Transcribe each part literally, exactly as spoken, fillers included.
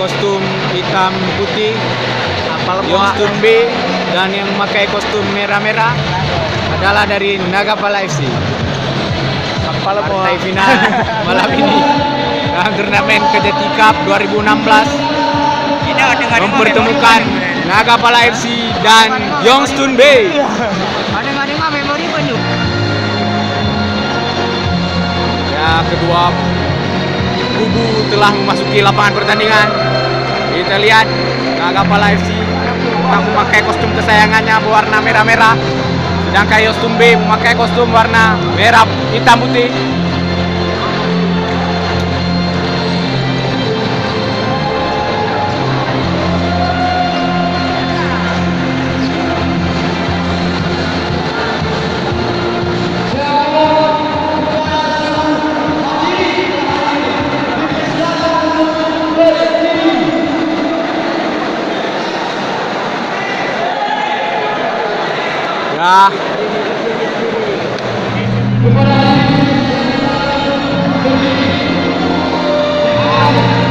Kostum hitam putih, Yong Stun B, dan yang memakai kostum merah-merah adalah dari Nagapala F C. Partai final malam ini dalam turnamen Kejati Cup dua ribu enam belas mempertemukan Nagapala F C dan Yong Stun B. Ya, kedua kubu telah memasuki lapangan pertandingan. Kita lihat, Nagapala F C tetap memakai kostum kesayangannya berwarna merah-merah, sedangkan Yong Stun B memakai kostum warna merah hitam putih. Ya.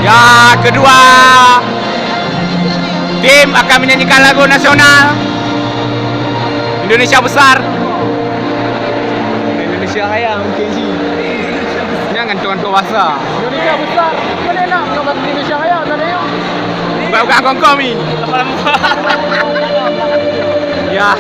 Ya, kedua tim akan menyanyikan lagu nasional Indonesia Besar. Indonesia Raya mungkin sih. Jangan tuan-tuan bahasa. Indonesia Besar. Mana nak kalau bahasa Indonesia Raya, tak ada yang. Bukan, bukan kongkong ni. Ya.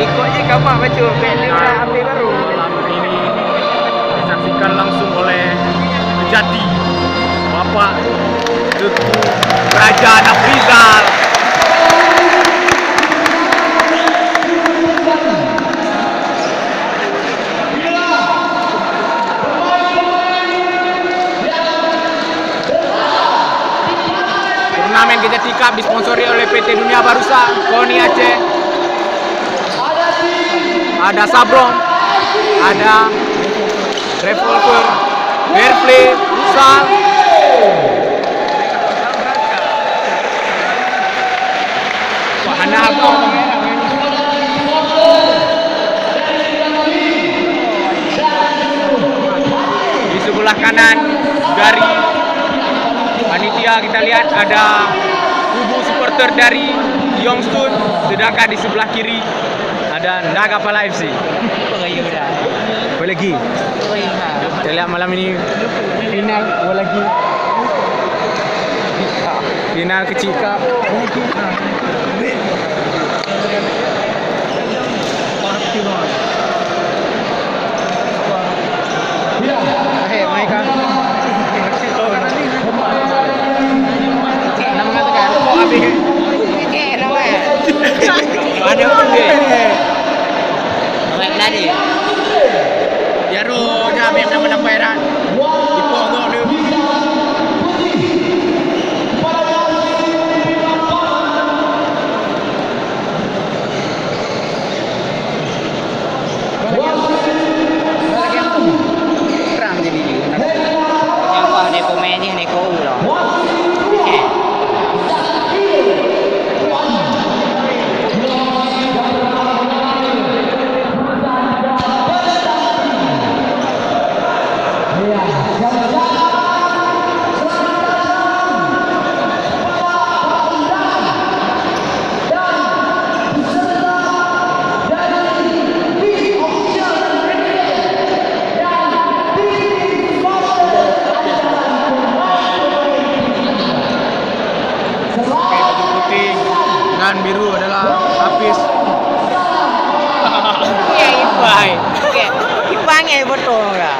Likot jih kamar bacut, bèk lé ulah ambil baru. Malam ini disaksikan langsung oleh Kejati, Bapak Teungku Raja Nafrizal. Turnamen Kejati Cup disponsori oleh P T Dunia Barusa, Koni Aceh. Ada Sabrom, ada Revolver, Fairplay, Futsal. Wah, hana apa. Di sebelah kanan dari panitia kita lihat ada kubu supporter dari Yong Stun, sedangkan di sebelah kiri ada Nagapala F C. Apa lagi? Kita lihat malam ini final, apa lagi? Final kecil. Trang jadi. Nyang wah deh pemain ni, neko ulo. Eh. Putih dan biru adalah Hafiz. Okey, ipai. Okey, ipai ngai botol ka.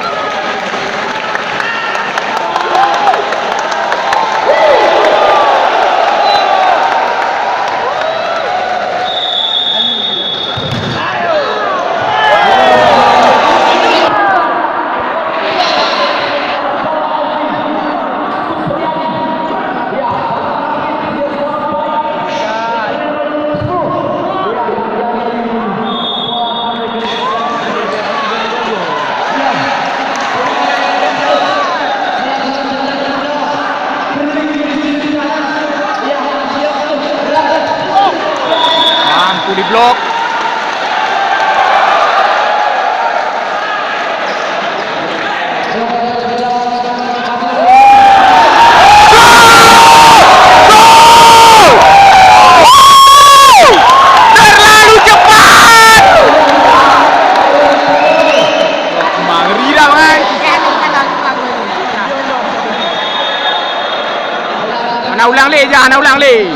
Hana ulang lé, Jah, hana ulang lé.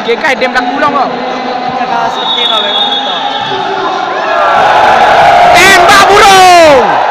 Oke, kai tem ka kulong kok. Tembak burung.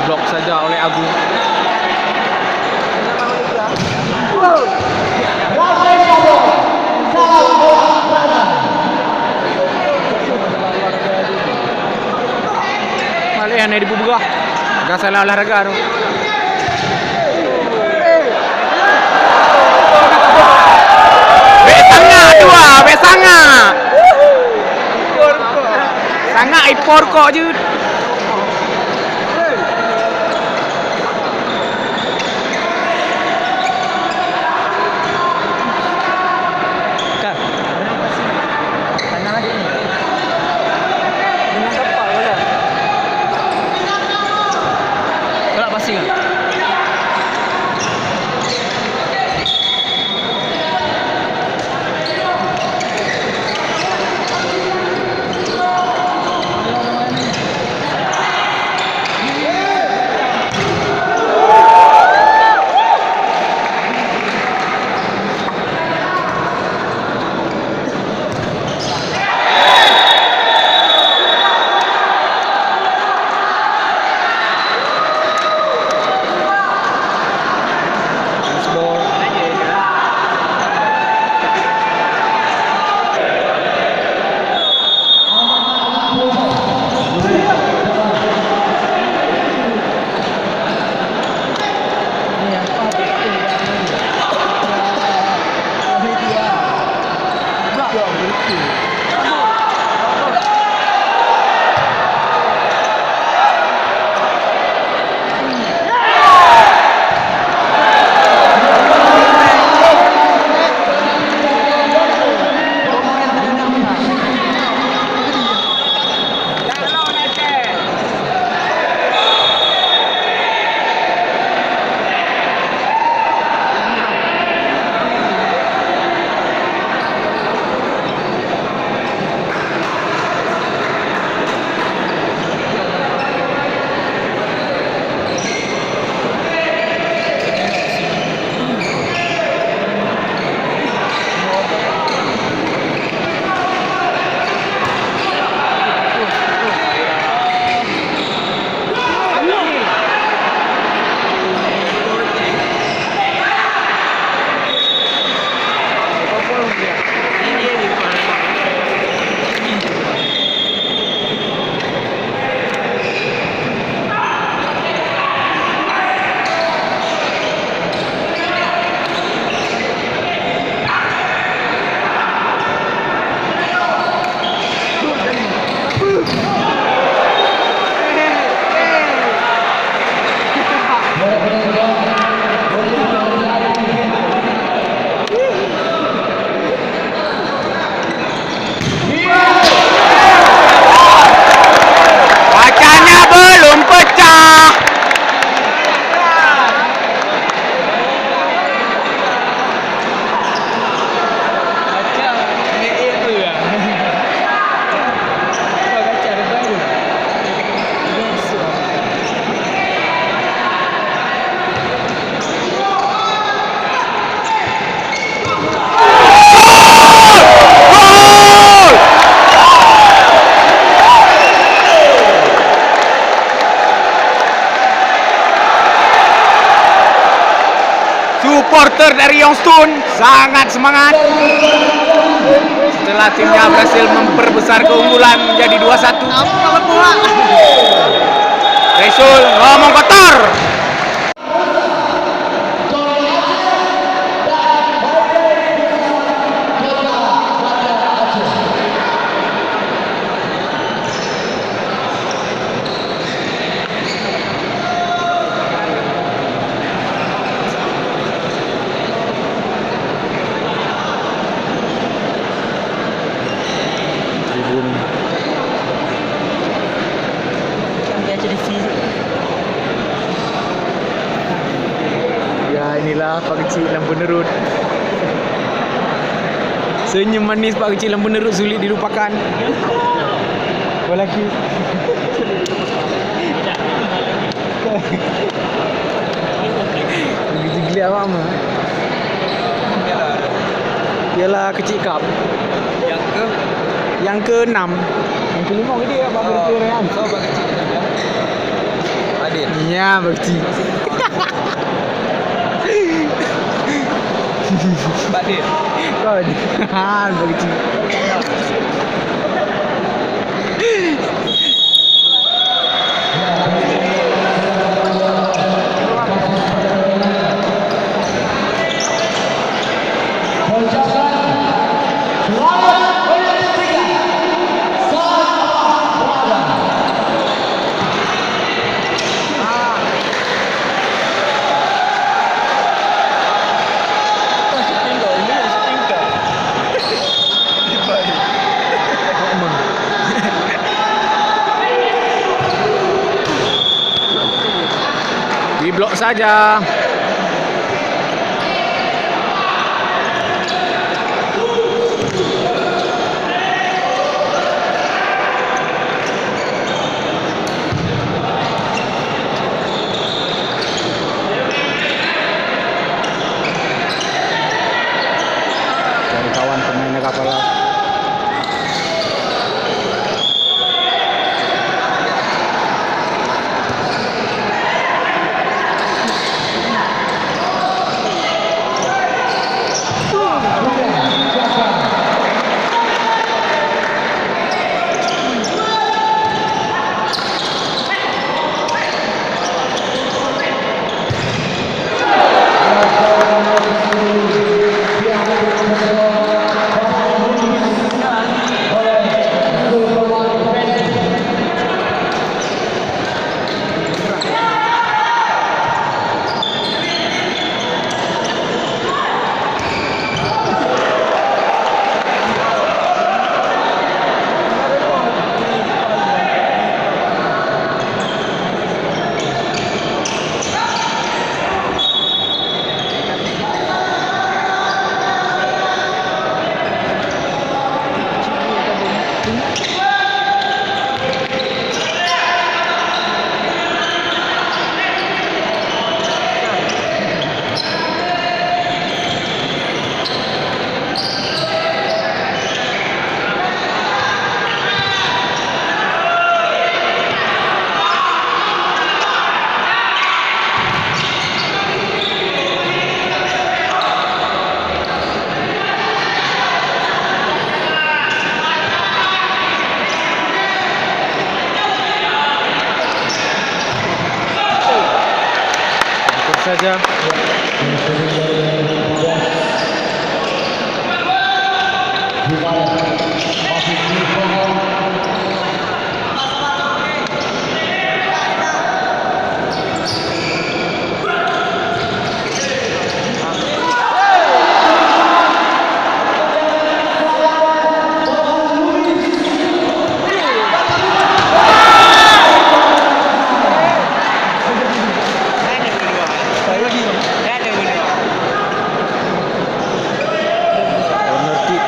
Diblok saja oleh Agung. Maleh hana dibubuka. Gasalah olahraga tu. Bek sangat dua, bek sangat. Sangat ipor kok jeuet. Ka. Tengah lagi ni. Dengan tepat bola. Tolak passing ah. Supporter dari Youngstown sangat semangat setelah timnya berhasil memperbesar keunggulan menjadi dua satu. Apa lepuh, Wak? Resul ngomong kotor. Tribun. Ya, inilah Pak Kecil Lampu Nerut. Senyum manis Pak Kecil Lampu Nerut sulit dilupakan. Apalagi. Geujeuglék awak mah. Piala Keuchik Cup. Nyang ke? Nyang keenam. Nyang kelima gede ya, Bang. Oh, Keuchik Rayyan. So, Bang Keuchik. Adil. Ya, Bang Keuchik. Pak Din. Kon. Ha, Bang Keuchik. Diblok saja. Dari kawan pemain Naga Pala. Saja. Corner kick.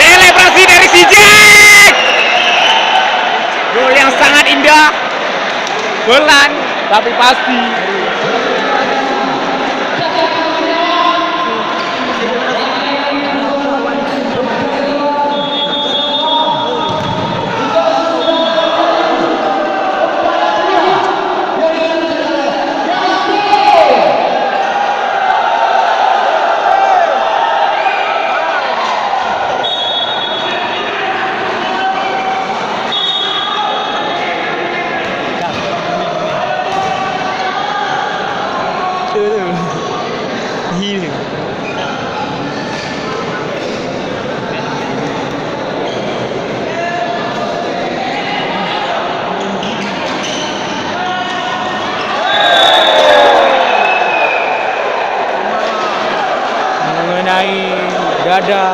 Selebrasi dari si Jack. Gol yang sangat indah. Pelan, tapi pasti. Mengenai dada.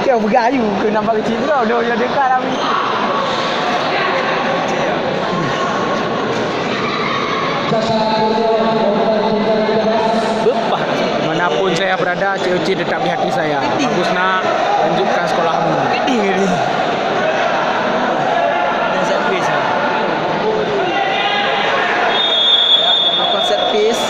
Dia peugah aju ke nampak kecil tu, dia, dia dekat lah. Beupaih. Manapun saya berada, Cik Uci tetap di hati saya. Bagus, Nak. Lanjutkan sekolahmu. Gede, gede. Dan set piece. Ya, dan melakukan set piece.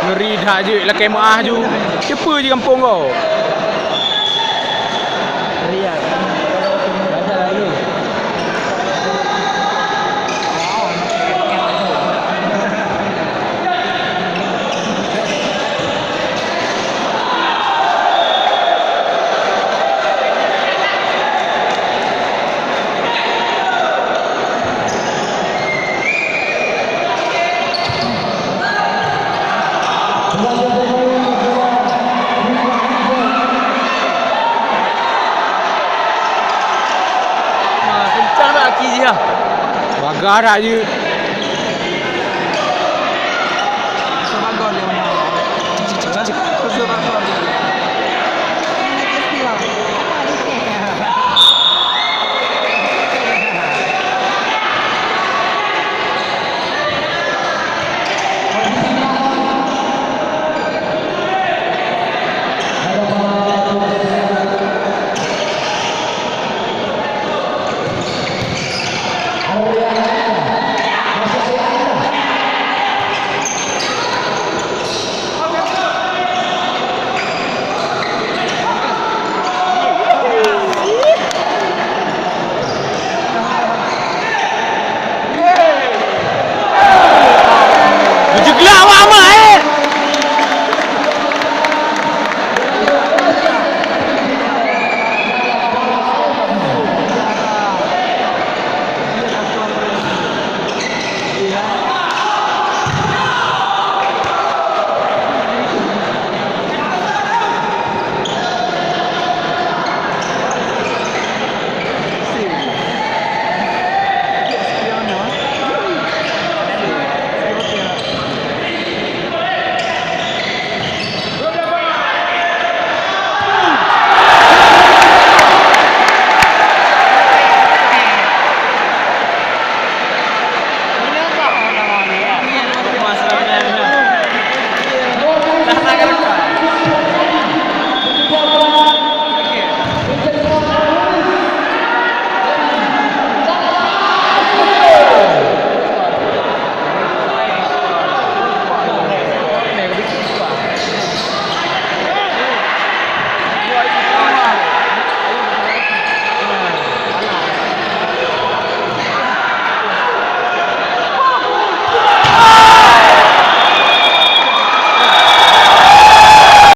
Ngeri that jeuet, lakèe meu'ah ju. Ceue peue jih gampông ko. Kencang that kaki jih, ah. Bagah that jih.